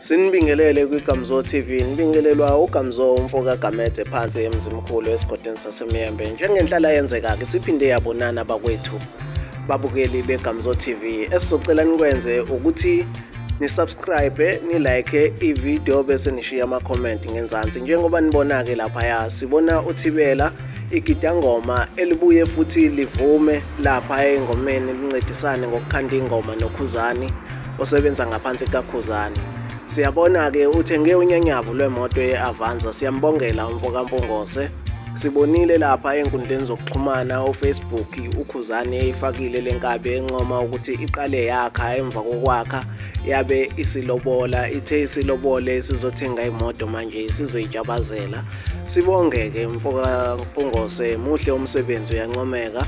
Sinibingelele kwiGamzo TV, nibingelelwa uGamzo umfoka Gamede phansi emzimkhulu esigodini saseMiyembe. Njengenhlala yenzeka-ke siphinde yabonana bakwethu babukeli beGamzo TV. Esizocela nikwenze ukuthi ni-subscribe, ni-like i-video bese nishiya ama-comment ngenzansi. Njengoba nibona-ke laphaya sibona uThibela igidangoma elibuye futhi livume lapha engomeni lincedisane ngokukhanda ingoma noKhuzani osebenza ngaphansi kaKhuzani. Siyabona-ke uthenge unyanyavu lwemoto ye-Avanza, siyambongela umfokaMpungose. Sibonile lapha enkundleni zokuxhumana uFacebook uKhuzani eyifakile lenkabi encoma ukuthi iqale yakha, emva kokwakha yabe isilobola, ithe isilobole isizothenga imoto manje isizoyitshabazela. Sibonge-ke mfokaMpungose, muhle umsebenzi uyancomeka.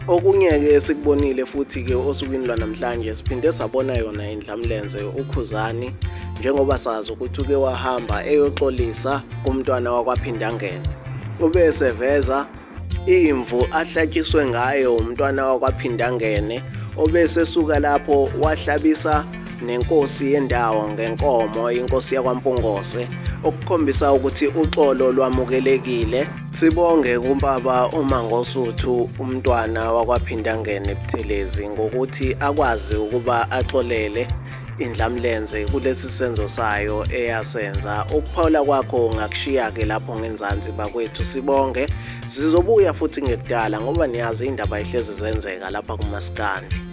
Okunye-ke esikubonile futhi-ke osukwini lwanamhlanje siphinde sabona yona indlamlenze uKhuzani, njengoba sazi ukuthi uke wahamba eyoxolisa kumntwana wakwaPhindangene. Ube eseveza imvu ahlatshiswe ngayo umntwana wakwaPhindangene, obesesuka lapho wahlabisa nenkosi yendawo ngenkomo, inkosi yakwaMpungose, okukhombisa ukuthi uxolo lwamukelekile. Sibonge kumbaba uMangosuthu umntwana wakwaPhindangene Buthelezi ngokuthi akwazi ukuba axolele indlamlenze kulesi senzo sayo eyasenza. Ukuphawula kwakho ungakushiya-ke lapho ngenzansi bakwethu. Sibonge, sizobuya futhi ngekudala ngoba niyazi indaba ihlezi zenzeka lapha kumaskandi.